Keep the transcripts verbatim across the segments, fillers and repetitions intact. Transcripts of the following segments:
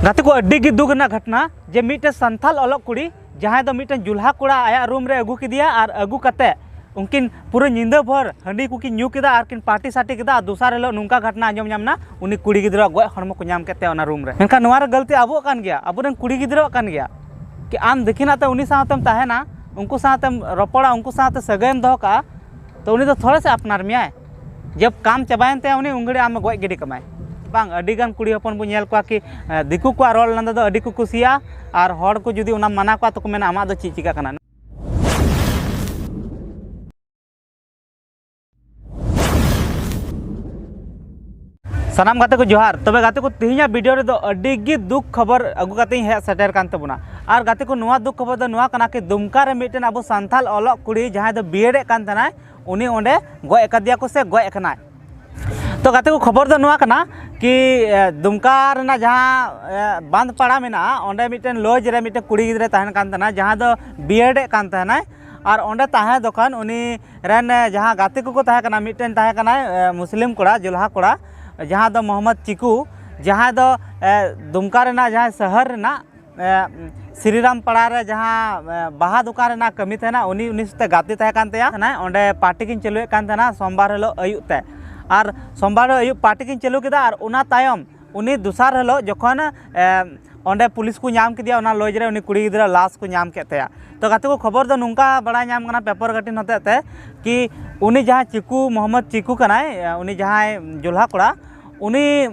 ᱜᱟᱛᱮ ᱠᱚ, ᱟᱹᱰᱤ ᱜᱮ ᱫᱩᱠ ᱨᱮᱱᱟᱜ ᱜᱷᱚᱴᱚᱱᱟ ᱡᱮ ᱢᱤᱫᱴᱮᱱ ᱥᱟᱱᱛᱟᱞ ᱚᱞᱚᱜ ᱠᱩᱲᱤ, ᱡᱟᱦᱟᱸᱭ ᱫᱚ ᱢᱤᱫᱴᱮᱱ ᱡᱩᱞᱦᱟ ᱠᱚᱲᱟ ᱟᱭᱟᱜ ᱨᱩᱢ ᱨᱮ ᱟᱹᱜᱩ ᱠᱮᱫᱮᱭᱟ ᱟᱨ ᱟᱹᱜᱩ ᱠᱟᱛᱮ ᱩᱱᱠᱤᱱ ᱯᱩᱨᱟᱹ ᱧᱤᱫᱟᱹ ᱵᱷᱳᱨ ᱦᱟᱺᱰᱤ ᱠᱚᱠᱤᱱ ᱧᱩ ᱠᱮᱫᱟ ᱟᱨ ᱠᱤᱱ ᱯᱟᱨᱴᱤ ᱥᱟᱴᱤ ᱠᱮᱫᱟ᱾ ᱟᱨ ᱫᱚᱥᱟᱨ ᱦᱤᱞᱳᱜ ᱱᱚᱝᱠᱟ ᱜᱷᱚᱴᱚᱱᱟ ᱟᱸᱡᱚᱢ ᱧᱟᱢ ᱮᱱᱟ, ᱩᱱᱤ ᱠᱩᱲᱤ ᱜᱤᱫᱽᱨᱟᱹᱣᱟᱜ ᱜᱚᱡ ᱦᱚᱲᱢᱚ ᱠᱚ ᱧᱟᱢ ᱠᱮᱫ ᱛᱟᱭᱟ ᱚᱱᱟ ᱨᱩᱢ ᱨᱮ᱾ ᱢᱮᱱᱠᱷᱟᱱ ᱱᱚᱣᱟ ᱨᱮ ᱜᱟᱹᱞᱛᱤ ᱟᱵᱚᱣᱟᱜ ᱠᱟᱱ ᱜᱮᱭᱟ, ᱟᱵᱚᱨᱮᱱ ᱠᱩᱲᱤ ᱜᱤᱫᱽᱨᱟᱹᱣᱟᱜ ᱠᱟᱱ ᱜᱮᱭᱟ᱾ ᱠᱤ ᱟᱢ ᱫᱤᱠᱷᱤᱱᱟᱜ ᱛᱮ ᱩᱱᱤ ᱥᱟᱶᱛᱮᱢ ᱛᱟᱦᱮᱱᱟ, ᱩᱱᱠᱩ ᱥᱟᱶᱛᱮᱢ ᱨᱚᱯᱚᱲᱟ, ᱩᱱᱠᱩ ᱥᱟᱶᱛᱮ ᱥᱟᱹᱜᱟᱹᱭᱮᱢ ᱫᱚᱦᱚ ᱠᱟᱜᱼᱟ, ᱛᱚ ᱩᱱᱤ ᱫᱚ ᱛᱷᱚᱲᱟ ᱥᱮ ᱟᱯᱱᱟᱨ ᱢᱮᱭᱟᱭ᱾ ᱡᱟᱵ ᱠᱟᱢ ᱪᱟᱵᱟᱭᱮᱱ ᱛᱟᱭᱟ ᱩᱱᱤ, ᱩᱱ ᱜᱷᱟᱹᱲᱤᱡ ᱟᱢ ᱜᱚᱡ ᱜᱤᱰᱤ ᱠᱟᱢᱟᱭ᱾ ᱵᱟᱝ, ᱟᱹᱰᱤ ᱜᱟᱱ ᱠᱩᱲᱤ ᱦᱚᱯᱚᱱ ᱵᱚᱱ ᱧᱮᱞ ᱠᱚᱣᱟ ᱠᱤ, ᱮ, ᱫᱤᱠᱩ ᱠᱚᱣᱟᱜ ᱨᱚᱲ ᱞᱟᱸᱫᱟ ᱫᱚ ᱟᱹᱰᱤ ᱠᱚ ᱠᱩᱥᱤᱭᱟᱜᱼᱟ, ᱟᱨ ᱦᱚᱲ ᱠᱚ ᱡᱩᱫᱤ ᱚᱱᱟᱢ ᱢᱟᱱᱟ ᱠᱚᱣᱟ ᱛᱚᱠᱚ ᱢᱮᱱᱟ, "ᱟᱢᱟᱜ ᱫᱚ ᱪᱮᱫ ᱪᱤᱠᱟᱹᱜ ᱠᱟᱱᱟ?" ᱥᱟᱱᱟᱢ ᱜᱟᱛᱮ ᱠᱚ ᱡᱚᱦᱟᱨ᱾ ᱛᱚᱵᱮ ᱜᱟᱛᱮ ᱠᱚ, ᱛᱮᱦᱮᱧᱟᱜ ᱵᱷᱤᱰᱤᱭᱳ ᱨᱮᱫᱚ ᱟᱹᱰᱤ ᱜᱮ ᱫᱩᱠ ᱠᱷᱚᱵᱚᱨ ᱟᱹᱜᱩ ᱠᱟᱛᱮ ᱤᱧ ᱦᱮᱡ ᱥᱮᱴᱮᱨ ᱠᱟᱱ ᱛᱟᱵᱚᱱᱟ᱾ ᱟᱨ ᱜᱟᱛᱮ ᱠᱚ, ᱱᱚᱣᱟ ᱫᱩᱠ ᱠᱷᱚᱵᱚᱨ ᱫᱚ ᱱᱚᱣᱟ ᱠᱟᱱᱟ ᱠᱤ ᱫᱩᱢᱠᱟ ᱨᱮ ᱢᱤᱫᱴᱮᱱ ᱟᱵᱚ ᱥᱟᱱᱛᱟᱞ ᱚᱞᱚᱜ ᱠᱩᱲᱤ, ᱡᱟᱦᱟᱸᱭ ᱫᱚ ᱵᱤᱭᱮᱰ ᱮᱫ ᱠᱟᱱ ᱛᱟᱦᱮᱱᱟᱭ, ᱩᱱᱤ ᱚᱸᱰᱮ ᱜᱚᱡ ᱟᱠᱟᱫᱮᱭᱟ ᱠᱚ ᱥᱮ ᱜᱚᱡ ᱟᱠᱟᱱᱟᱭ᱾ ᱛᱚ ᱜᱟᱛᱮ ᱠᱚ, ᱠᱷᱚᱵᱚᱨ ᱫᱚ ᱱᱚᱣᱟ ᱠᱟᱱᱟ ᱠᱤ, ᱮ, ᱫᱩᱢᱠᱟ ᱨᱮᱱᱟᱜ ᱡᱟᱦᱟᱸ, ᱮ, ᱵᱟᱸᱫᱷᱯᱟᱲᱟ ᱢᱮᱱᱟᱜᱼᱟ, ᱚᱸᱰᱮ ᱢᱤᱫᱴᱮᱱ ᱞᱚᱡᱽ ᱨᱮ ᱢᱤᱫᱴᱮᱱ ᱠᱩᱲᱤ ᱜᱤᱫᱽᱨᱟᱹ ᱛᱟᱦᱮᱱ ᱠᱟᱱ ᱛᱟᱦᱮᱱᱟ, ᱡᱟᱦᱟᱸ ᱫᱚ ᱵᱤᱭᱮᱰ ᱮᱫ ᱠᱟᱱ ᱛᱟᱦᱮᱱᱟᱭ᱾ ᱟᱨ ᱚᱸᱰᱮ ᱛᱟᱦᱮᱸ ᱫᱚᱠᱷᱟᱱ ᱩᱱᱤ ᱨᱮᱱ, ᱮ, ᱡᱟᱦᱟᱸ ᱜᱟᱛᱮ ᱠᱚᱠᱚ ᱛᱟᱦᱮᱸ ᱠᱟᱱᱟ, ᱢᱤᱫᱴᱮᱱ ᱛᱟᱦᱮᱸ ᱠᱟᱱᱟᱭ, ᱮ, ᱢᱩᱥᱞᱤᱢ ᱠᱚᱲᱟ, ᱡᱩᱞᱦᱟ ᱠᱚᱲᱟ, ᱡᱟᱦᱟᱸ ᱫᱚ ᱢᱚᱦᱚᱢᱢᱚᱫᱽ ᱪᱤᱠᱩ, ᱡᱟᱦᱟᱸᱭ ᱫᱚ, ᱮ, ᱫᱩᱢᱠᱟ ᱨᱮᱱᱟᱜ ᱡᱟᱦᱟᱸᱭ ᱥᱚᱦᱚᱨ ᱨᱮᱱᱟᱜ, ᱮ, ᱥᱨᱤᱨᱟᱢ ᱯᱟᱲᱟ ᱨᱮ ᱡᱟᱦᱟᱸ, ᱮ, ᱵᱟᱦᱟ ᱫᱚᱠᱟᱱ ᱨᱮᱱᱟᱜ ᱠᱟᱹᱢᱤ ᱛᱟᱦᱮᱱᱟ, ᱩᱱᱤ, ᱩᱱᱤ ᱥᱟᱛᱮ ᱜᱟᱛᱮ ᱛᱟᱦᱮᱸ ᱠᱟᱱ ᱛᱟᱭᱟ᱾ ᱚᱸᱰᱮ ᱯᱟᱨᱴᱤ ᱠᱤᱱ ᱪᱟᱹᱞᱩᱭᱮᱫ ᱠᱟᱱ ᱛᱟᱦᱮᱱᱟ ᱥᱳᱢᱵᱟᱨ ᱦᱤᱞᱳᱜ ᱟᱹᱭᱩᱵ ᱛᱮ᱾ ᱟᱨ ᱥᱳᱢᱵᱟᱨ ᱦᱤᱞᱳᱜ ᱟᱹᱭᱩᱵ ᱯᱟᱨᱴᱤ ᱠᱤᱱ ᱪᱟᱹᱞᱩ ᱠᱮᱫᱟ, ᱟᱨ ᱚᱱᱟ ᱛᱟᱭᱚᱢ ᱩᱱᱤ ᱫᱚᱥᱟᱨ ᱦᱤᱞᱳᱜ ᱡᱚᱠᱷᱚᱱ, ᱮ, ᱚᱸᱰᱮ ᱯᱩᱞᱤᱥ ᱠᱚ ᱧᱟᱢ ᱠᱮᱫᱮᱭᱟ, ᱚᱱᱟ ᱞᱚᱡᱽ ᱨᱮ ᱩᱱᱤ ᱠᱩᱲᱤ ᱜᱤᱫᱽᱨᱟᱹ ᱞᱟᱥ ᱠᱚ ᱧᱟᱢ ᱠᱮᱫ ᱛᱟᱭᱟ᱾ ᱛᱚ ᱜᱟᱛᱮ ᱠᱚ, ᱠᱷᱚᱵᱚᱨ ᱫᱚ ᱱᱚᱝᱠᱟ ᱵᱟᱲᱟᱭ ᱧᱟᱢ ᱠᱟᱱᱟ ᱯᱮᱯᱟᱨ ᱠᱟᱴᱤᱝ ᱦᱚᱛᱮᱡ ᱛᱮ ᱠᱤ ᱩᱱᱤ ᱡᱟᱦᱟᱸ ᱪᱤᱠᱩ, ᱢᱚᱦᱚᱢᱢᱚᱫᱽ ᱪᱤᱠᱩ ᱠᱟᱱᱟᱭ, ᱮ, ᱩᱱᱤ ᱡᱟᱦᱟᱸᱭ ᱡᱩᱞᱦᱟ ᱠᱚᱲᱟ, ᱩᱱᱤ,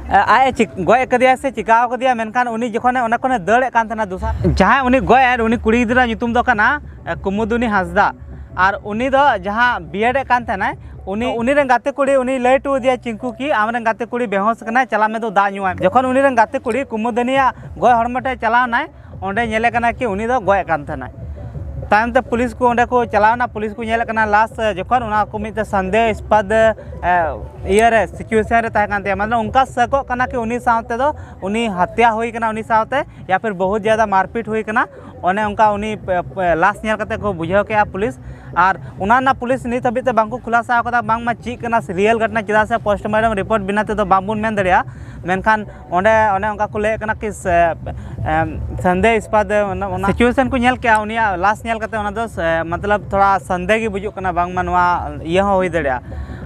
ᱮ, ᱟᱡ ᱮ ᱪᱤᱠ-, ᱜᱚᱡ ᱠᱟᱫᱮᱭᱟ ᱥᱮ ᱪᱤᱠᱟᱣ ᱠᱟᱫᱮᱭᱟ, ᱢᱮᱱᱠᱷᱟᱱ ᱩᱱᱤ ᱡᱚᱠᱷᱚᱱᱮ ᱚᱸᱰᱮ ᱠᱷᱚᱱᱮ ᱫᱟᱹᱲᱮᱫ ᱠᱟᱱ ᱛᱟᱦᱮᱱᱟ, ᱫᱚᱥᱟᱨ ᱡᱟᱦᱟᱸᱭ ᱩᱱᱤ ᱜᱚᱡ ᱮᱫ, ᱩᱱᱤ ᱠᱩᱲᱤ ᱜᱤᱫᱽᱨᱟᱹ ᱧᱩᱛᱩᱢ ᱫᱚ ᱠᱟᱱᱟ, ᱮ, ᱠᱩᱢᱩᱫᱩᱱᱤ ᱦᱟᱸᱥᱫᱟ᱾ ᱟᱨ ᱩᱱᱤ ᱫᱚ ᱡᱟᱦᱟᱸ ᱵᱤᱭᱮᱰ ᱮᱫ ᱠᱟᱱ ᱛᱟᱦᱮᱱᱟᱭ, ᱩᱱᱤ, ᱩᱱᱤ ᱨᱮᱱ ᱜᱟᱛᱮ ᱠᱩᱲᱤ ᱩᱱᱤ ᱞᱟᱹᱭ ᱦᱚᱴᱚ ᱟᱫᱮᱭᱟ ᱪᱤᱝᱠᱩ ᱠᱤ ᱟᱢ ᱨᱮᱱ ᱜᱟᱛᱮ ᱠᱩᱲᱤ ᱵᱮᱦᱚᱸᱥ ᱠᱟᱱᱟᱭ, ᱪᱟᱞᱟᱜ ᱢᱮ ᱫᱩ ᱫᱟᱜ ᱧᱩᱣᱟᱭ ᱢᱮ᱾ ᱡᱚᱠᱷᱚᱱ ᱩᱱᱤ ᱨᱮᱱ ᱜᱟᱛᱮ ᱠᱩᱲᱤ ᱠᱩᱢᱩᱫᱟᱱᱤᱭᱟᱜ ᱜᱚᱡ ᱦᱚᱲᱢᱚ ᱴᱷᱮᱱ ᱪᱟᱞᱟᱣ ᱮᱱᱟᱭ, ᱚᱸᱰᱮ ᱧᱮᱞᱮ ᱠᱟᱱᱟ ᱠᱤ ᱩᱱᱤ ᱫᱚ ᱜᱚᱡ ᱟᱠᱟᱱ ᱛᱟᱦᱮᱱᱟᱭ᱾ ᱛᱟᱭᱚᱢ ᱛᱮ ᱯᱩᱞᱤᱥ ᱠᱚ ᱚᱸᱰᱮ ᱠᱚ ᱪᱟᱞᱟᱣ ᱮᱱᱟ, ᱯᱩᱞᱤᱥ ᱠᱚ ᱧᱮᱞᱮ ᱠᱟᱱᱟ ᱞᱟᱥ, ᱡᱚᱠᱷᱚᱱ ᱚᱱᱟ ᱠᱚ ᱢᱤᱫᱴᱮᱱ ᱥᱚᱱᱫᱮᱦᱚᱥᱯᱚᱫ, ᱮ, ᱤᱭᱟᱹ ᱨᱮ, ᱥᱤᱪᱩᱭᱮᱥᱚᱱ ᱨᱮ ᱛᱟᱦᱮᱸ ᱠᱟᱱ ᱛᱟᱭᱟ, ᱢᱟᱱᱮ ᱚᱱᱠᱟ ᱥᱟᱹᱠᱚᱜ ᱠᱟᱱᱟ ᱠᱤ ᱩᱱᱤ ᱥᱟᱶᱛᱮ ᱫᱚ ᱩᱱᱤ ᱦᱟᱛᱭᱟ ᱦᱩᱭ ᱠᱟᱱᱟ, ᱩᱱᱤ ᱥᱟᱶᱛᱮ ᱭᱟ ᱯᱷᱤᱨ ᱵᱚᱦᱩᱛ ᱡᱟᱫᱟ ᱢᱟᱨᱯᱤᱴ ᱦᱩᱭ ᱠᱟᱱᱟ᱾ ᱚᱱᱮ ᱚᱱᱠᱟ ᱩᱱᱤ ᱯᱮ-, ᱯᱮ-, ᱞᱟᱥ ᱧᱮᱞ ᱠᱟᱛᱮ ᱠᱚ ᱵᱩᱡᱷᱟᱹᱣ ᱠᱮᱜᱼᱟ ᱯᱩᱞᱤᱥ᱾ ᱟᱨ ᱚᱱᱟ ᱨᱮᱱᱟᱜ ᱯᱩᱞᱤᱥ ᱱᱤᱛ ᱦᱟᱹᱵᱤᱡ ᱛᱮ ᱵᱟᱝᱠᱚ ᱠᱷᱩᱞᱟᱥᱟ ᱟᱠᱟᱫᱟ ᱵᱟᱝᱢᱟ ᱪᱮᱫ ᱠᱟᱱᱟ ᱨᱤᱭᱮᱞ ᱜᱷᱚᱴᱱᱟ, ᱪᱮᱫᱟᱜ ᱥᱮ ᱯᱳᱥᱴᱢᱚᱨᱴᱮᱢ ᱨᱤᱯᱳᱨᱴ ᱵᱤᱱᱟ ᱛᱮᱫᱚ ᱵᱟᱝᱵᱚᱱ ᱢᱮᱱ ᱫᱟᱲᱮᱭᱟᱜᱼᱟ᱾ ᱢᱮᱱᱠᱷᱟᱱ ᱚᱸᱰᱮ ᱚᱱᱮ ᱚᱱᱠᱟ ᱠᱚ ᱞᱟᱹᱭᱮᱫ ᱠᱟᱱᱟ ᱠᱤ ᱥᱮ, ᱮᱢ, ᱥᱚᱱᱫᱮᱦ ᱤᱥᱯᱟᱫ ᱚᱱᱟ, ᱚᱱᱟ ᱥᱤᱪᱩᱭᱮᱥᱚᱱ ᱠᱚ ᱧᱮᱞ ᱠᱮᱜᱼᱟ ᱩᱱᱤᱭᱟᱜ ᱞᱟᱥ ᱧᱮᱞ ᱠᱟᱛᱮ, ᱚᱱᱟ ᱫᱚ ᱥᱮ, ᱢᱚᱛᱞᱚᱵ ᱛᱷᱚᱲᱟ ᱥᱚᱱᱫᱮᱦ ᱜᱮ ᱵᱩᱡᱩᱜ ᱠᱟᱱᱟ ᱵᱟᱝᱢᱟ ᱱᱚᱣᱟ ᱤᱭᱟᱹ ᱦᱚᱸ ᱦᱩᱭ ᱫᱟᱲᱮᱭᱟᱜᱼᱟ᱾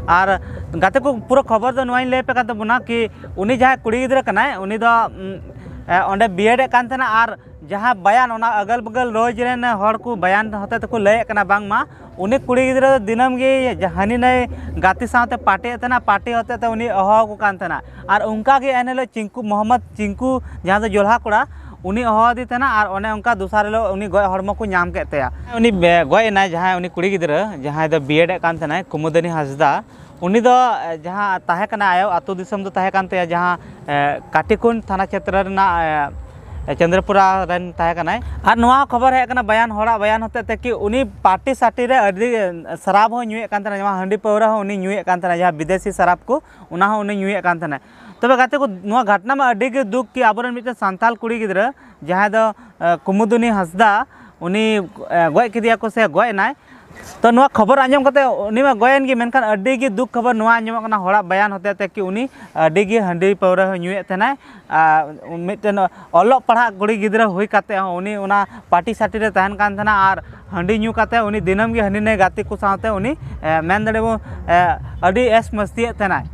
ᱟᱨ ᱜᱟᱛᱮ ᱠᱚ, ᱯᱩᱨᱟᱹ ᱠᱷᱚᱵᱚᱨ ᱫᱚ ᱱᱚᱣᱟᱧ ᱞᱟᱹᱭ ᱟᱯᱮ ᱠᱟᱱ ᱛᱟᱵᱚᱱᱟ ᱠᱤ ᱩᱱᱤ ᱡᱟᱦᱟᱸᱭ ᱠᱩᱲᱤ ᱜᱤᱫᱽᱨᱟᱹ ᱠᱟᱱᱟᱭ, ᱩᱱᱤ ᱫᱚ, ᱩᱢ, ᱮ, ᱚᱸᱰᱮ ᱵᱤᱭᱮᱰ ᱮᱫ ᱠᱟᱱ ᱛᱟᱦᱮᱱᱟ᱾ ᱟᱨ ᱡᱟᱦᱟᱸ ᱵᱟᱭᱟᱱ, ᱚᱱᱟ ᱟᱜᱟᱞ ᱵᱟᱜᱟᱞ ᱨᱳᱡᱽ ᱨᱮᱱ ᱦᱚᱲ ᱠᱚ ᱵᱟᱭᱟᱱ ᱦᱚᱛᱮ ᱛᱮᱠᱚ ᱞᱟᱹᱭᱮᱫ ᱠᱟᱱᱟ ᱵᱟᱝᱢᱟ ᱩᱱᱤ ᱠᱩᱲᱤ ᱜᱤᱫᱽᱨᱟᱹ ᱫᱚ ᱫᱤᱱᱟᱹᱢ ᱜᱮ ᱦᱟᱹᱱᱤ ᱱᱟᱹᱭ ᱜᱟᱛᱮ ᱥᱟᱶᱛᱮ ᱯᱟᱨᱴᱤᱭᱮᱫ ᱛᱟᱦᱮᱱᱟ, ᱯᱟᱨᱴᱤ ᱦᱚᱛᱮ ᱛᱮ ᱩᱱᱤ ᱦᱚᱦᱚ ᱟᱠᱚ ᱠᱟᱱ ᱛᱟᱦᱮᱱᱟ᱾ ᱟᱨ ᱚᱱᱠᱟ ᱜᱮ ᱮᱱᱦᱤᱞᱳᱜ ᱪᱤᱝᱠᱩ, ᱢᱚᱦᱚᱢᱢᱚᱫᱽ ᱪᱤᱝᱠᱩ, ᱡᱟᱦᱟᱸ ᱫᱚ ᱡᱚᱞᱦᱟ ᱠᱚᱲᱟ, ᱩᱱᱤ ᱦᱚᱦᱚ ᱟᱫᱮ ᱛᱟᱦᱮᱱᱟ᱾ ᱟᱨ ᱚᱱᱮ ᱚᱱᱠᱟ ᱫᱚᱥᱟᱨ ᱦᱤᱞᱳᱜ ᱩᱱᱤ ᱜᱚᱡ ᱦᱚᱲᱢᱚ ᱠᱚ ᱧᱟᱢ ᱠᱮᱫ ᱛᱟᱭᱟ᱾ ᱩᱱᱤ ᱵᱮ-, ᱜᱚᱡ ᱮᱱᱟᱭ ᱡᱟᱦᱟᱸᱭ, ᱩᱱᱤ ᱠᱩᱲᱤ ᱜᱤᱫᱽᱨᱟᱹ ᱡᱟᱦᱟᱸᱭ ᱫᱚ ᱵᱤᱭᱮᱰ ᱮᱫ ᱠᱟᱱ ᱛᱟᱦᱮᱱᱟᱭ, ᱠᱩᱢᱩᱫᱟᱱᱤ ᱦᱟᱸᱥᱫᱟ, ᱩᱱᱤ ᱫᱚ, ᱮ, ᱡᱟᱦᱟᱸ ᱛᱟᱦᱮᱸ ᱠᱟᱱᱟ, ᱟᱭᱳ ᱟᱹᱛᱩ ᱫᱤᱥᱚᱢ ᱫᱚ ᱛᱟᱦᱮᱸ ᱠᱟᱱ ᱛᱟᱭᱟ ᱡᱟᱦᱟᱸ, ᱮ, ᱠᱟᱴᱤᱠᱩᱱ ᱛᱷᱟᱱᱟ ᱪᱷᱮᱛᱨᱚ ᱨᱮᱱᱟᱜ, ᱮ, ᱪᱚᱱᱫᱨᱚᱯᱩᱨᱟ ᱨᱮᱱ ᱛᱟᱦᱮᱸ ᱠᱟᱱᱟᱭ᱾ ᱟᱨ ᱱᱚᱣᱟ ᱦᱚᱸ ᱠᱷᱚᱵᱚᱨ ᱦᱮᱡ ᱠᱟᱱᱟ ᱵᱟᱭᱟᱱ, ᱦᱚᱲᱟᱜ ᱵᱟᱭᱟᱱ ᱦᱚᱛᱮᱡ ᱛᱮ ᱠᱤ ᱩᱱᱤ ᱯᱟᱨᱴᱤ ᱥᱟᱨᱴᱤ ᱨᱮ ᱟᱹᱰᱤ, ᱮ, ᱥᱟᱨᱟᱵ ᱦᱚᱸ ᱧᱩᱭᱮᱫ ᱠᱟᱱ ᱛᱟᱦᱮᱱᱟ, ᱡᱮᱢᱚᱱ ᱦᱟᱺᱰᱤ ᱯᱟᱹᱣᱨᱟᱹ ᱦᱚᱸ ᱩᱱᱤ ᱧᱩᱭᱮᱫ ᱠᱟᱱ ᱛᱟᱦᱮᱱᱟ, ᱡᱟᱦᱟᱸ ᱵᱤᱫᱮᱥᱤ ᱥᱟᱨᱟᱵ ᱠᱚ, ᱚᱱᱟ ᱦᱚᱸ ᱩᱱᱤ ᱧᱩᱭᱮᱫ ᱠᱟᱱ ᱛᱟᱦᱮᱱᱟ᱾ ᱛᱚᱵᱮ ᱜᱟᱛᱮ ᱠᱚ, ᱱᱚᱣᱟ ᱜᱷᱚᱴᱱᱟ ᱢᱟ ᱟᱹᱰᱤ ᱜᱮ ᱫᱩᱠ ᱠᱤ ᱟᱵᱚᱨᱮᱱ ᱢᱤᱫᱴᱮᱱ ᱥᱟᱱᱛᱟᱲ ᱠᱩᱲᱤ ᱜᱤᱫᱽᱨᱟᱹ ᱡᱟᱦᱟᱸᱭ ᱫᱚ, ᱮ, ᱠᱩᱢᱩᱫᱩᱱᱤ ᱦᱟᱸᱥᱫᱟ, ᱩᱱᱤ, ᱮ, ᱜᱚᱡ ᱠᱮᱫᱮᱭᱟ ᱠᱚ ᱥᱮ ᱜᱚᱡ ᱮᱱᱟᱭ᱾ ᱛᱚ ᱱᱚᱣᱟ ᱠᱷᱚᱵᱚᱨ ᱟᱸᱡᱚᱢ ᱠᱟᱛᱮ ᱩᱱᱤ ᱢᱟ ᱜᱚᱡ ᱮᱱ ᱜᱮ, ᱢᱮᱱᱠᱷᱟᱱ ᱟᱹᱰᱤ ᱜᱮ ᱫᱩᱠ ᱠᱷᱚᱵᱚᱨ ᱱᱚᱣᱟ ᱟᱸᱡᱚᱢᱚᱜ ᱠᱟᱱᱟ, ᱦᱚᱲᱟᱜ ᱵᱟᱭᱟᱱ ᱦᱚᱛᱮ ᱛᱮ ᱠᱤ ᱩᱱᱤ ᱟᱹᱰᱤ ᱜᱮ ᱦᱟᱺᱰᱤ ᱯᱟᱹᱣᱨᱟᱹ ᱦᱚᱸ ᱧᱩᱭᱮᱫ ᱛᱟᱦᱮᱱᱟᱭ᱾ ᱟᱨ ᱢᱤᱫᱴᱮᱱ ᱚᱞᱚᱜ ᱯᱟᱲᱦᱟᱜ ᱠᱩᱲᱤ ᱜᱤᱫᱽᱨᱟᱹ ᱦᱩᱭ ᱠᱟᱛᱮ ᱦᱚᱸ ᱩᱱᱤ ᱚᱱᱟ ᱯᱟᱨᱴᱤ ᱥᱟᱨᱴᱤ ᱨᱮ ᱛᱟᱦᱮᱱ ᱠᱟᱱ ᱛᱟᱦᱮᱱᱟ ᱟᱨ ᱦᱟᱺᱰᱤ ᱧᱩ ᱠᱟᱛᱮ ᱩᱱᱤ ᱫᱤᱱᱟᱹᱢ ᱜᱮ ᱦᱟᱹᱱᱤ ᱱᱟᱹᱭ ᱜᱟᱛᱮ ᱠᱚ ᱥᱟᱶᱛᱮ ᱩᱱᱤ, ᱮ, ᱢᱮᱱ ᱫᱟᱲᱮᱭᱟᱜᱼᱟ ᱵᱚᱱ, ᱮ, ᱟᱹᱰᱤ ᱮᱥ ᱢᱟᱹᱥᱛᱤᱭᱮᱫ ᱛᱟᱦᱮᱱᱟᱭ᱾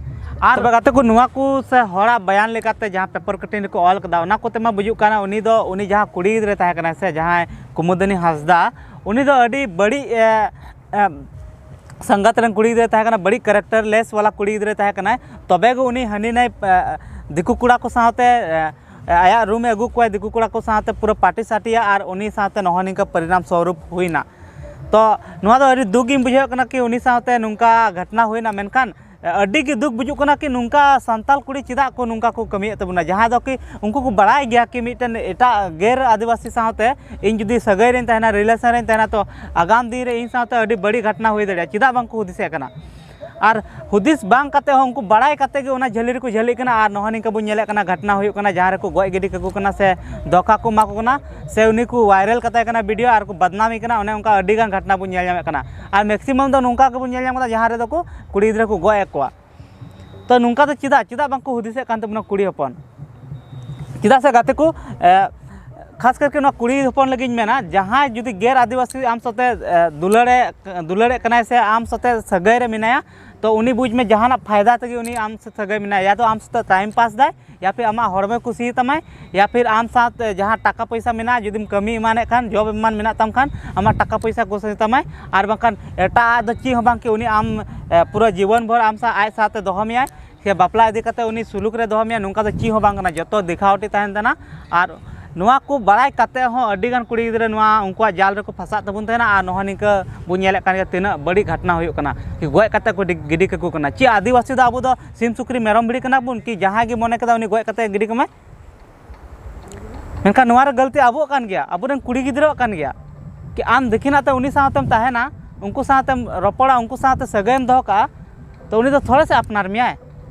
ᱟᱨ ᱛᱚᱵᱮ ᱜᱟᱛᱮ ᱠᱚ, ᱱᱚᱣᱟ ᱠᱚ ᱥᱮ ᱦᱚᱲᱟᱜ ᱵᱟᱭᱟᱱ ᱞᱮᱠᱟᱛᱮ ᱡᱟᱦᱟᱸ ᱯᱮᱯᱟᱨ ᱠᱟᱴᱤᱝ ᱨᱮᱠᱚ ᱚᱞ ᱠᱟᱫᱟ, ᱚᱱᱟ ᱠᱚᱛᱮ ᱢᱟ ᱵᱩᱡᱩᱜ ᱠᱟᱱᱟ ᱩᱱᱤ ᱫᱚ, ᱩᱱᱤ ᱡᱟᱦᱟᱸ ᱠᱩᱲᱤ ᱜᱤᱫᱽᱨᱟᱹ ᱛᱟᱦᱮᱸ ᱠᱟᱱᱟᱭ ᱥᱮ ᱡᱟᱦᱟᱸᱭ ᱠᱩᱢᱩᱫᱟᱱᱤ ᱦᱟᱸᱥᱫᱟ, ᱩᱱᱤ ᱫᱚ ᱟᱹᱰᱤ ᱵᱟᱹᱲᱤᱡ, ᱮ, ᱮ, ᱥᱟᱝᱜᱟᱛ ᱨᱮᱱ ᱠᱩᱲᱤ ᱜᱤᱫᱽᱨᱟᱹᱭ ᱛᱟᱦᱮᱸ ᱠᱟᱱᱟ, ᱵᱟᱹᱲᱤᱡ ᱠᱮᱨᱮᱠᱴᱟᱨ ᱞᱮᱥ ᱣᱟᱞᱟ ᱠᱩᱲᱤ ᱜᱤᱫᱽᱨᱟᱹᱭ ᱛᱟᱦᱮᱸ ᱠᱟᱱᱟᱭ᱾ ᱛᱚᱵᱮ ᱜᱮ ᱩᱱᱤ ᱦᱟᱹᱱᱤ ᱱᱟᱹᱭ, ᱮ, ᱫᱤᱠᱩ ᱠᱚᱲᱟ ᱠᱚ ᱥᱟᱶᱛᱮ, ᱮ, ᱟᱭᱟᱜ ᱨᱩᱢ ᱮ ᱟᱹᱜᱩ ᱠᱚᱣᱟᱭ, ᱫᱤᱠᱩ ᱠᱚᱲᱟ ᱠᱚ ᱥᱟᱶᱛᱮ ᱯᱩᱨᱟᱹ ᱯᱟᱨᱴᱤ ᱥᱟᱨᱴᱤᱭᱟ ᱟᱨ ᱩᱱᱤ ᱥᱟᱶᱛᱮ ᱱᱚᱜᱼᱚ ᱱᱤᱝᱠᱟ ᱯᱚᱨᱤᱱᱟᱢ ᱥᱚᱨᱩᱯ ᱦᱩᱭᱱᱟ᱾ ᱛᱚ ᱱᱚᱣᱟ ᱫᱚ ᱟᱹᱰᱤ ᱫᱩᱠ ᱤᱧ ᱵᱩᱡᱷᱟᱹᱣ ᱠᱟᱱᱟ ᱠᱤ ᱩᱱᱤ ᱥᱟᱶᱛᱮ ᱱᱚᱝᱠᱟ ᱜᱷᱚᱴᱱᱟ ᱦᱩᱭᱱᱟ, ᱢᱮᱱᱠᱷᱟᱱ ᱟᱹᱰᱤ ᱜᱮ ᱫᱩᱠ ᱵᱩᱡᱩᱜ ᱠᱟᱱᱟ ᱠᱤ ᱱᱚᱝᱠᱟ ᱥᱟᱱᱛᱟᱲ ᱠᱩᱲᱤ ᱪᱮᱫᱟᱜ ᱠᱚ ᱱᱚᱝᱠᱟ ᱠᱚ ᱠᱟᱹᱢᱤᱭᱮᱫ ᱛᱟᱵᱚᱱᱟ, ᱡᱟᱦᱟᱸ ᱫᱚ ᱠᱤ ᱩᱱᱠᱩ ᱠᱚ ᱵᱟᱲᱟᱭ ᱜᱮᱭᱟ ᱠᱤ ᱢᱤᱫᱴᱮᱱ ᱮᱴᱟᱜ ᱜᱮᱨ ᱟᱹᱫᱤᱵᱟᱹᱥᱤ ᱥᱟᱶᱛᱮ ᱤᱧ ᱡᱩᱫᱤ ᱥᱟᱹᱜᱟᱹᱭ ᱨᱮᱧ ᱛᱟᱦᱮᱱᱟ, ᱨᱤᱞᱮᱥᱚᱱ ᱨᱮᱧ ᱛᱟᱦᱮᱱᱟ, ᱛᱚ ᱟᱜᱟᱢ ᱫᱤᱱ ᱨᱮ ᱤᱧ ᱥᱟᱶᱛᱮ ᱟᱹᱰᱤ ᱵᱟᱹᱲᱤᱡ ᱜᱷᱚᱴᱱᱟ ᱦᱩᱭ ᱫᱟᱲᱮᱭᱟᱜᱼᱟ, ᱪᱮᱫᱟᱜ ᱵᱟᱝ ᱠᱚ ᱦᱩᱫᱤᱥᱮᱫ ᱠᱟᱱᱟ? ᱟᱨ ᱦᱩᱫᱤᱥ ᱵᱟᱝ ᱠᱟᱛᱮ ᱦᱚᱸ, ᱩᱱᱠᱩ ᱵᱟᱲᱟᱭ ᱠᱟᱛᱮ ᱜᱮ ᱚᱱᱟ ᱡᱷᱟᱹᱞᱤ ᱨᱮᱠᱚ ᱡᱷᱟᱹᱞᱤᱜ ᱠᱟᱱᱟ᱾ ᱟᱨ ᱱᱚᱜᱼᱚ ᱱᱤᱝᱠᱟ ᱵᱚᱱ ᱧᱮᱞᱮᱫ ᱠᱟᱱᱟ, ᱜᱷᱚᱴᱱᱟ ᱦᱩᱭᱩᱜ ᱠᱟᱱᱟ, ᱡᱟᱦᱟᱸ ᱨᱮᱠᱚ ᱜᱚᱡ ᱜᱤᱰᱤ ᱠᱟᱠᱚ ᱠᱟᱱᱟ ᱥᱮ ᱫᱷᱳᱠᱟ ᱠᱚ ᱮᱢᱟ ᱠᱚ ᱠᱟᱱᱟ, ᱥᱮ ᱩᱱᱤ ᱠᱚ ᱵᱷᱟᱭᱨᱟᱞ ᱠᱟᱛᱟᱭ ᱠᱟᱱᱟ ᱵᱷᱤᱰᱤᱭᱳ ᱟᱨ ᱠᱚ ᱵᱟᱫᱱᱟᱢᱤ ᱠᱟᱱᱟ᱾ ᱚᱱᱮ ᱚᱱᱠᱟ ᱟᱹᱰᱤ ᱜᱟᱱ ᱜᱷᱚᱴᱱᱟ ᱵᱚᱱ ᱧᱮᱞ ᱧᱟᱢᱮᱫ ᱠᱟᱱᱟ᱾ ᱟᱨ ᱢᱮᱠᱥᱤᱢᱟᱢ ᱫᱚ ᱱᱚᱝᱠᱟ ᱜᱮᱵᱚᱱ ᱧᱮᱞ ᱧᱟᱢ ᱠᱟᱫᱟ, ᱡᱟᱦᱟᱸ ᱨᱮᱫᱚ ᱠᱚ ᱠᱩᱲᱤ ᱜᱤᱫᱽᱨᱟᱹ ᱠᱚ ᱜᱚᱡ ᱮᱫ ᱠᱚᱣᱟ᱾ ᱛᱚ ᱱᱚᱝᱠᱟ ᱫᱚ ᱪᱮᱫᱟᱜ, ᱪᱮᱫᱟᱜ ᱵᱟᱝᱠᱚ ᱦᱩᱫᱤᱥᱮᱫ ᱠᱟᱱ ᱛᱟᱵᱚᱱᱟ ᱠᱩᱲᱤ ᱦᱚᱯᱚᱱ? ᱪᱮᱫᱟᱜ ᱥᱮ ᱜᱟᱛᱮ ᱠᱚ, ᱮ, ᱠᱷᱟᱥ ᱠᱟᱨᱠᱮ ᱱᱚᱣᱟ ᱠᱩᱲᱤ ᱦᱚᱯᱚᱱ ᱞᱟᱹᱜᱤᱫ ᱤᱧ ᱢᱮᱱᱟ, ᱡᱟᱦᱟᱸᱭ ᱡᱩᱫᱤ ᱜᱮᱨ ᱟᱹᱫᱤᱵᱟᱹᱥᱤ ᱟᱢ ᱥᱟᱛᱮ, ᱮ, ᱫᱩᱞᱟᱹᱲᱮ, ᱫᱩᱞᱟᱹᱲᱮᱫ ᱠᱟᱱᱟᱭ ᱥᱮ ᱟᱢ ᱥᱟᱛᱮ ᱥᱟᱹᱜᱟᱹᱭ ᱨᱮ ᱢᱮᱱᱟᱭᱟ, ᱛᱚ ᱩᱱᱤ ᱵᱩᱡᱽ ᱢᱮ ᱡᱟᱦᱟᱱᱟᱜ ᱯᱷᱟᱭᱫᱟ ᱛᱮᱜᱮ ᱩᱱᱤ ᱟᱢ ᱥᱟᱛᱮ ᱥᱟᱹᱜᱟᱹᱭ ᱢᱮᱱᱟᱭᱟ, ᱭᱟ ᱛᱚ ᱟᱢ ᱥᱟᱛᱮ ᱴᱟᱭᱤᱢ ᱯᱟᱥ ᱫᱟᱭ, ᱭᱟ ᱯᱷᱤᱨ ᱟᱢᱟᱜ ᱦᱚᱲᱢᱚ ᱠᱩᱥᱤ ᱛᱟᱢᱟᱭ, ᱭᱟ ᱯᱷᱤᱨ ᱟᱢ ᱥᱟᱶᱛᱮ ᱡᱟᱦᱟᱸ ᱴᱟᱠᱟ ᱯᱚᱭᱥᱟ ᱢᱮᱱᱟᱜᱼᱟ, ᱡᱩᱫᱤᱢ ᱠᱟᱹᱢᱤ ᱮᱢᱟᱱᱮᱫ ᱠᱷᱟᱱ, ᱡᱚᱵ ᱮᱢᱟᱱ ᱢᱮᱱᱟᱜ ᱛᱟᱢ ᱠᱷᱟᱱ, ᱟᱢᱟᱜ ᱴᱟᱠᱟ ᱯᱚᱭᱥᱟ ᱠᱩᱥᱤ ᱛᱟᱢᱟᱭ, ᱟᱨ ᱵᱟᱝᱠᱷᱟᱱ ᱮᱴᱟᱜ ᱫᱚ ᱪᱮᱫ ᱦᱚᱸ ᱵᱟᱝ ᱠᱤ ᱩᱱᱤ ᱟᱢ, ᱮ, ᱯᱩᱨᱟᱹ ᱡᱤᱵᱚᱱ ᱵᱷᱳᱨ ᱟᱢ ᱥᱟᱶ ᱟᱡ ᱥᱟᱶᱛᱮ ᱫᱚᱦᱚ ᱢᱮᱭᱟᱭ᱾ ᱥᱮ ᱵᱟᱯᱞᱟ ᱤᱫᱤ ᱠᱟᱛᱮ ᱩᱱᱤ ᱥᱩᱞᱩᱠ ᱨᱮ ᱫᱚᱦᱚ ᱢᱮᱭᱟ, ᱱᱚᱝᱠᱟ ᱫᱚ ᱪᱮᱫ ᱦᱚᱸ ᱵᱟᱝ ᱠᱟᱱᱟ, ᱡᱚᱛᱚ ᱫᱮᱠᱷᱟᱣᱴᱤ ᱛᱟᱦᱮᱱ ᱛᱟᱦᱮᱱᱟ᱾ ᱟᱨ ᱱᱚᱣᱟ ᱠᱚ ᱵᱟᱲᱟᱭ ᱠᱟᱛᱮ ᱦᱚᱸ ᱟᱹᱰᱤ ᱜᱟᱱ ᱠᱩᱲᱤ ᱜᱤᱫᱽᱨᱟᱹ ᱱᱚᱣᱟ ᱩᱱᱠᱩᱣᱟᱜ ᱡᱟᱞ ᱨᱮᱠᱚ ᱯᱷᱟᱸᱥᱟᱜ ᱛᱟᱵᱚᱱ ᱛᱟᱦᱮᱱᱟ᱾ ᱟᱨ ᱱᱚᱜᱼᱚ ᱱᱤᱝᱠᱟᱹ ᱵᱚᱱ ᱧᱮᱞᱮᱫ ᱠᱟᱱ ᱜᱮᱭᱟ, ᱛᱤᱱᱟᱹᱜ ᱵᱟᱹᱲᱤᱡ ᱜᱷᱚᱴᱱᱟ ᱦᱩᱭᱩᱜ ᱠᱟᱱᱟ, ᱠᱤ ᱜᱚᱡ ᱠᱟᱛᱮ ᱠᱚ ᱰᱤ-, ᱜᱤᱰᱤ ᱠᱟᱠᱚ ᱠᱟᱱᱟ᱾ ᱪᱮᱫ ᱟᱹᱫᱤᱵᱟᱹᱥᱤ ᱫᱚ ᱟᱵᱚ ᱫᱚ ᱥᱤᱢ ᱥᱩᱠᱨᱤ ᱢᱮᱨᱚᱢ ᱵᱷᱤᱲᱤ ᱠᱟᱱᱟ ᱵᱚᱱ ᱠᱤ ᱡᱟᱦᱟᱸᱭ ᱜᱮ ᱢᱚᱱᱮ ᱠᱮᱫᱟ ᱩᱱᱤ ᱜᱚᱡ ᱠᱟᱛᱮ ᱜᱤᱰᱤ ᱠᱟᱢᱟᱭ? ᱢᱮᱱᱠᱷᱟᱱ ᱱᱚᱣᱟ ᱨᱮ ᱜᱟᱹᱞᱛᱤ ᱟᱵᱚᱣᱟᱜ ᱠᱟᱱ ᱜᱮᱭᱟ, ᱟᱵᱚᱨᱮᱱ ᱠᱩᱲᱤ ᱜᱤᱫᱽᱨᱟᱹᱣᱟᱜ ᱠᱟᱱ ᱜᱮᱭᱟ᱾ ᱠᱤ ᱟᱢ ᱫᱤᱠᱷᱤᱱᱟᱜ ᱛᱮ ᱩᱱᱤ ᱥᱟᱶᱛᱮᱢ ᱛᱟᱦᱮᱱᱟ, ᱩᱱᱠᱩ ᱥᱟᱶᱛᱮᱢ ᱨᱚᱯᱚᱲᱟ, ᱩᱱᱠᱩ ᱥᱟᱶᱛᱮ ᱥᱟᱹᱜᱟᱹᱭᱮᱢ ᱫᱚᱦᱚ ᱠᱟᱜᱼᱟ, ᱛᱚ ᱩᱱᱤ ᱫᱚ ᱛᱷᱚᱲᱮ ᱥᱮ ᱟᱯᱱᱟᱨ ᱢᱮᱭᱟᱭ᱾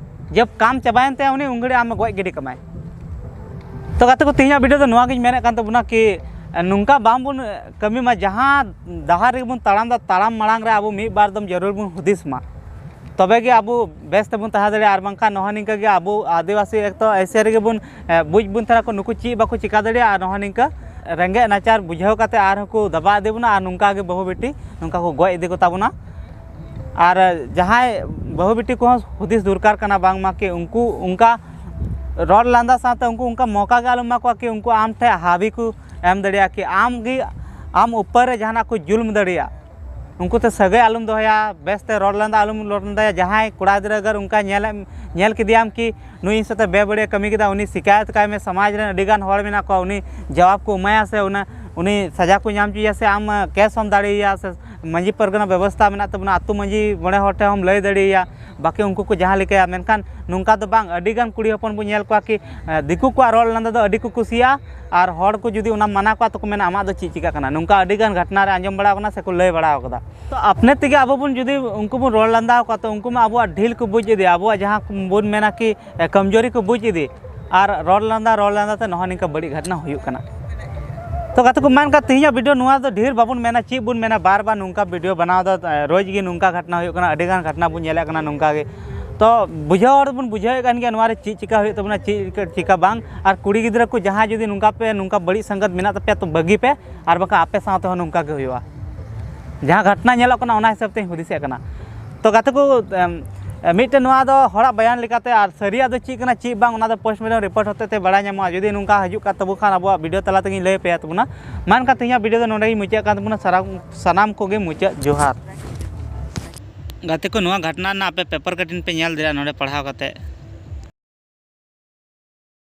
ᱡᱟᱵ ᱠᱟᱢ ᱪᱟᱵᱟᱭᱮᱱ ᱛᱟᱭᱟ ᱩᱱᱤ, ᱩᱱ ᱜᱷᱟᱹᱲᱤᱡ ᱟᱢ ᱜᱚᱡ ᱜᱤᱰᱤ ᱠᱟᱢᱟᱭ᱾ ᱛᱚ ᱜᱟᱛᱮ ᱠᱚ, ᱛᱮᱦᱮᱧᱟᱜ ᱵᱷᱤᱰᱤᱭᱳ ᱫᱚ ᱱᱚᱣᱟ ᱜᱤᱧ ᱢᱮᱱᱮᱫ ᱠᱟᱱ ᱛᱟᱵᱚᱱᱟ ᱠᱤ ᱱᱚᱝᱠᱟ ᱵᱟᱝ ᱵᱚᱱ ᱠᱟᱹᱢᱤ ᱢᱟ, ᱡᱟᱦᱟᱸ ᱰᱟᱦᱟᱨ ᱨᱮᱜᱮ ᱵᱚᱱ ᱛᱟᱲᱟᱢ ᱫᱟ, ᱛᱟᱲᱟᱢ ᱢᱟᱲᱟᱝ ᱨᱮ ᱟᱵᱚ ᱢᱤᱫ ᱵᱟᱨ ᱫᱚᱢ ᱡᱟᱹᱨᱩᱲ ᱵᱚᱱ ᱦᱩᱫᱤᱥ ᱢᱟ, ᱛᱚᱵᱮ ᱜᱮ ᱟᱵᱚ ᱵᱮᱥ ᱛᱮᱵᱚᱱ ᱛᱟᱦᱮᱸ ᱫᱟᱲᱮᱭᱟᱜᱼᱟ᱾ ᱟᱨ ᱵᱟᱝᱠᱷᱟᱱ ᱱᱚᱜᱼᱚᱭ ᱱᱤᱝᱠᱟᱹ ᱜᱮ ᱟᱵᱚ ᱟᱹᱫᱤᱵᱟᱹᱥᱤ ᱮᱠ ᱛᱚ ᱮᱭᱥᱮ ᱨᱮᱜᱮ ᱵᱚᱱ, ᱮ, ᱵᱩᱡᱽ ᱵᱚᱱ ᱛᱟᱦᱮᱱᱟ ᱠᱚ, ᱱᱩᱠᱩ ᱪᱮᱫ ᱵᱟᱠᱚ ᱪᱤᱠᱟ ᱫᱟᱲᱮᱭᱟᱜᱼᱟ᱾ ᱟᱨ ᱱᱚᱜᱼᱚᱭ ᱱᱤᱝᱠᱟᱹ ᱨᱮᱸᱜᱮᱡ ᱱᱟᱪᱟᱨ ᱵᱩᱡᱷᱟᱹᱣ ᱠᱟᱛᱮ ᱟᱨᱦᱚᱸ ᱠᱚ ᱫᱟᱵᱟᱣ ᱤᱫᱤ ᱵᱚᱱᱟ, ᱟᱨ ᱱᱚᱝᱠᱟ ᱜᱮ ᱵᱟᱹᱦᱩ ᱵᱤᱴᱤ ᱱᱚᱝᱠᱟ ᱠᱚ ᱜᱚᱡ ᱤᱫᱤ ᱠᱚᱛᱟ ᱵᱚᱱᱟ᱾ ᱟᱨ ᱡᱟᱦᱟᱸᱭ ᱵᱟᱹᱦᱩ ᱵᱤᱴᱤ ᱠᱚᱦᱚᱸ ᱦᱩᱫᱤᱥ ᱫᱚᱨᱠᱟᱨ ᱠᱟᱱᱟ, ᱵᱟᱝᱢᱟ ᱠᱤ ᱩᱱᱠᱩ ᱚᱱᱠᱟ ᱨᱚᱲ ᱞᱟᱸᱫᱟ ᱥᱟᱶᱛᱮ ᱩᱱᱠᱩ ᱚᱱᱠᱟ ᱢᱚᱠᱟ ᱜᱮ ᱟᱞᱚᱢ ᱮᱢᱟ ᱠᱚᱣᱟ ᱠᱤ ᱩᱱᱠᱩ ᱟᱢ ᱴᱷᱮᱱ ᱦᱟᱹᱵᱤ ᱠᱚ ᱮᱢ ᱫᱟᱲᱮᱭᱟᱜᱼᱟ, ᱠᱤ ᱟᱢ ᱜᱮ ᱟᱢ ᱩᱯᱚᱨ ᱨᱮ ᱡᱟᱦᱟᱱᱟᱜ ᱠᱚ ᱡᱩᱞᱢ ᱫᱟᱲᱮᱭᱟᱜᱼᱟ᱾ ᱩᱱᱠᱩ ᱛᱮ ᱥᱟᱹᱜᱟᱹᱭ ᱟᱞᱚᱢ ᱫᱚᱦᱚᱭᱟ, ᱵᱮᱥᱛᱮ ᱨᱚᱲ ᱞᱟᱸᱫᱟ ᱟᱞᱚᱢ ᱨᱚᱲ ᱞᱟᱸᱫᱟᱭᱟ᱾ ᱡᱟᱦᱟᱸᱭ ᱠᱚᱲᱟ ᱜᱤᱫᱽᱨᱟᱹ ᱟᱜᱟᱨ ᱚᱱᱠᱟ ᱧᱮᱞᱮᱢ, ᱧᱮᱞ ᱠᱮᱫᱮᱭᱟᱢ ᱠᱤ ᱱᱩᱭ ᱤᱧ ᱥᱟᱛᱮ ᱵᱮᱵᱟᱹᱲᱤᱡ ᱠᱟᱹᱢᱤ ᱠᱮᱫᱟ, ᱩᱱᱤ ᱥᱤᱠᱟᱭᱚᱛ ᱠᱟᱭ ᱢᱮ, ᱥᱚᱢᱟᱡᱽ ᱨᱮᱱ ᱟᱹᱰᱤ ᱜᱟᱱ ᱦᱚᱲ ᱢᱮᱱᱟᱜ ᱠᱚᱣᱟ, ᱩᱱᱤ ᱡᱟᱣᱟᱵ ᱠᱚ ᱮᱢᱟᱭᱟ ᱥᱮ ᱚᱱᱟ, ᱩᱱᱤ ᱥᱟᱡᱟ ᱠᱚ ᱧᱟᱢ ᱦᱚᱪᱚᱭᱟ ᱥᱮ ᱟᱢ ᱠᱮᱥ ᱦᱚᱸᱢ ᱫᱟᱲᱮᱭᱟᱭᱟ, ᱥᱮ ᱢᱟᱹᱡᱷᱤ ᱯᱟᱨᱜᱟᱱᱟ ᱵᱮᱵᱚᱥᱛᱷᱟ ᱢᱮᱱᱟᱜ ᱛᱟᱵᱚᱱᱟ, ᱟᱹᱛᱩ ᱢᱟᱹᱡᱷᱤ ᱢᱚᱬᱮ ᱦᱚᱲ ᱴᱷᱮᱱ ᱦᱚᱸᱢ ᱞᱟᱹᱭ ᱫᱟᱲᱮᱭᱟᱭᱟ᱾ ᱵᱟᱹᱠᱤ ᱩᱱᱠᱩ ᱠᱚ ᱡᱟᱦᱟᱸ ᱞᱮᱠᱟᱭᱟ, ᱢᱮᱱᱠᱷᱟᱱ ᱱᱚᱝᱠᱟ ᱫᱚ ᱵᱟᱝ᱾ ᱟᱹᱰᱤ ᱜᱟᱱ ᱠᱩᱲᱤ ᱦᱚᱯᱚᱱ ᱵᱚᱱ ᱧᱮᱞ ᱠᱚᱣᱟ ᱠᱤ ᱫᱤᱠᱩ ᱠᱚᱣᱟᱜ ᱨᱚᱲ ᱞᱟᱸᱫᱟ ᱫᱚ ᱟᱹᱰᱤ ᱠᱚ ᱠᱩᱥᱤᱭᱟᱜᱼᱟ, ᱟᱨ ᱦᱚᱲ ᱠᱚ ᱡᱩᱫᱤ ᱚᱱᱟ ᱢᱟᱱᱟ ᱠᱚᱣᱟ ᱛᱚᱠᱚ ᱢᱮᱱᱟ, "ᱟᱢᱟᱜ ᱫᱚ ᱪᱮᱫ ᱪᱤᱠᱟᱹᱜ ᱠᱟᱱᱟ?" ᱱᱚᱝᱠᱟ ᱟᱹᱰᱤ ᱜᱟᱱ ᱜᱷᱟᱴᱱᱟ ᱨᱮ ᱟᱸᱡᱚᱢ ᱵᱟᱲᱟ ᱟᱠᱟᱱᱟ ᱥᱮᱠᱚ ᱞᱟᱹᱭ ᱵᱟᱲᱟ ᱟᱠᱟᱫᱟ᱾ ᱛᱚ ᱟᱯᱱᱮ ᱛᱮᱜᱮ ᱟᱵᱚ ᱵᱚᱱ ᱡᱩᱫᱤ ᱩᱱᱠᱩ ᱵᱚᱱ ᱨᱚᱲ ᱞᱟᱸᱫᱟ ᱟᱠᱚᱣᱟ, ᱛᱚ ᱩᱱᱠᱩ ᱢᱟ ᱟᱵᱚᱣᱟᱜ ᱰᱷᱤᱞ ᱠᱚ ᱵᱩᱡᱽ ᱤᱫᱤ, ᱟᱵᱚᱣᱟᱜ ᱡᱟᱦᱟᱸ ᱵᱚᱱ ᱢᱮᱱᱟ ᱠᱤ ᱮ, ᱠᱚᱢᱡᱳᱨᱤ ᱠᱚ ᱵᱩᱡᱽ ᱤᱫᱤ, ᱟᱨ ᱨᱚᱲ ᱞᱟᱸᱫᱟ ᱨᱚᱲ ᱞᱟᱸᱫᱟ ᱛᱮ ᱱᱚᱜᱼᱚ ᱱᱤᱝᱠᱟ ᱵᱟᱹᱲᱤᱡ ᱜᱷᱟᱴᱱᱟ ᱦᱩᱭᱩᱜ ᱠᱟᱱᱟ᱾ ᱛᱚ ᱜᱟᱛᱮ ᱠᱚ, ᱢᱮᱱᱠᱷᱟᱱ ᱛᱮᱦᱮᱧᱟᱜ ᱵᱷᱤᱰᱤᱭᱳ ᱱᱚᱣᱟ ᱫᱚ ᱰᱷᱮᱨ ᱵᱟᱵᱚᱱ ᱢᱮᱱᱟ, ᱪᱮᱫ ᱵᱚᱱ ᱢᱮᱱᱟ, ᱵᱟᱨ ᱵᱟᱨ ᱱᱚᱝᱠᱟ ᱵᱷᱤᱰᱤᱭᱳ ᱵᱮᱱᱟᱣ ᱫᱚ ᱮ, ᱨᱳᱡᱽ ᱜᱮ ᱱᱚᱝᱠᱟ ᱜᱷᱟᱴᱱᱟ ᱦᱩᱭᱩᱜ ᱠᱟᱱᱟ, ᱟᱹᱰᱤ ᱜᱟᱱ ᱜᱷᱟᱴᱱᱟ ᱵᱚᱱ ᱧᱮᱞᱮᱫ ᱠᱟᱱᱟ ᱱᱚᱝᱠᱟ ᱜᱮ᱾ ᱛᱚ ᱵᱩᱡᱷᱟᱹᱣ ᱦᱚᱲ ᱵᱚᱱ ᱵᱩᱡᱷᱟᱹᱣᱮᱫ ᱠᱟᱱ ᱜᱮᱭᱟ ᱱᱚᱣᱟ ᱨᱮ ᱪᱮᱫ ᱪᱤᱠᱟ ᱦᱩᱭᱩᱜ ᱛᱟᱵᱚᱱᱟ, ᱪᱮᱫ ᱪᱤᱠᱟ ᱵᱟᱝ᱾ ᱟᱨ ᱠᱩᱲᱤ ᱜᱤᱫᱽᱨᱟᱹ ᱠᱚ ᱡᱟᱦᱟᱸᱭ ᱡᱩᱫᱤ ᱱᱚᱝᱠᱟ ᱯᱮ, ᱱᱚᱝᱠᱟ ᱵᱟᱹᱲᱤᱡ ᱥᱟᱝᱜᱟᱛ ᱢᱮᱱᱟᱜ ᱛᱟᱯᱮᱭᱟ, ᱛᱚ ᱵᱟᱹᱜᱤ ᱯᱮ, ᱟᱨ ᱵᱟᱠᱷᱟᱱ ᱟᱯᱮ ᱥᱟᱶᱛᱮ ᱦᱚᱸ ᱱᱚᱝᱠᱟ ᱜᱮ ᱦᱩᱭᱩᱜᱼᱟ᱾ ᱡᱟᱦᱟᱸ ᱜᱷᱟᱴᱱᱟ ᱧᱮᱞᱚᱜ ᱠᱟᱱᱟ, ᱚᱱᱟ ᱦᱤᱥᱟᱹᱵ ᱛᱮᱧ ᱦᱩᱫᱤᱥᱮᱫ ᱠᱟᱱᱟ᱾ ᱛᱚ ᱜᱟᱛᱮ ᱠᱚ, ᱮᱢ, ᱢᱤᱫᱴᱮᱱ ᱱᱚᱣᱟ ᱫᱚ ᱦᱚᱲᱟᱜ ᱵᱟᱭᱟᱱ ᱞᱮᱠᱟᱛᱮ, ᱟᱨ ᱥᱟᱹᱨᱤᱭᱟᱜ ᱫᱚ ᱪᱮᱫ ᱠᱟᱱᱟ ᱪᱮᱫ ᱵᱟᱝ, ᱚᱱᱟ ᱫᱚ postmortem report ᱦᱚᱛᱮ ᱛᱮ ᱵᱟᱲᱟᱭ ᱧᱟᱢᱚᱜᱼᱟ᱾ ᱡᱩᱫᱤ ᱱᱚᱝᱠᱟ ᱦᱤᱡᱩᱜ ᱠᱟᱱ ᱛᱟᱵᱚ ᱠᱷᱟᱱ, ᱟᱵᱚᱣᱟᱜ ᱵᱷᱤᱰᱤᱭᱳ ᱛᱟᱞᱟ ᱛᱮᱜᱮᱧ ᱞᱟᱹᱭ ᱟᱯᱮᱭᱟ ᱛᱟᱵᱚᱱᱟ᱾ ᱢᱟ ᱮᱱᱠᱷᱟᱱ ᱛᱮᱦᱮᱧᱟᱜ ᱵᱷᱤᱰᱤᱭᱳ ᱫᱚ ᱱᱚᱸᱰᱮ ᱜᱮᱧ ᱢᱩᱪᱟᱹᱫ ᱠᱟᱱ ᱛᱟᱵᱚᱱᱟ᱾ ᱥᱟᱨᱟ-, ᱥᱟᱱᱟᱢ ᱠᱚᱜᱮ ᱢᱩᱪᱟᱹᱫ ᱡᱚᱦᱟᱨ᱾ ᱜᱟᱛᱮ ᱠᱚ, ᱱᱚᱣᱟ ᱜᱷᱟᱴᱱᱟ ᱨᱮᱱᱟᱜ ᱟᱯᱮ paper cutting ᱯᱮ ᱧᱮᱞ ᱫᱟᱲᱮᱭᱟᱜᱼᱟ ᱱᱚᱸᱰᱮ ᱯᱟᱲᱦᱟᱣ ᱠᱟᱛᱮ᱾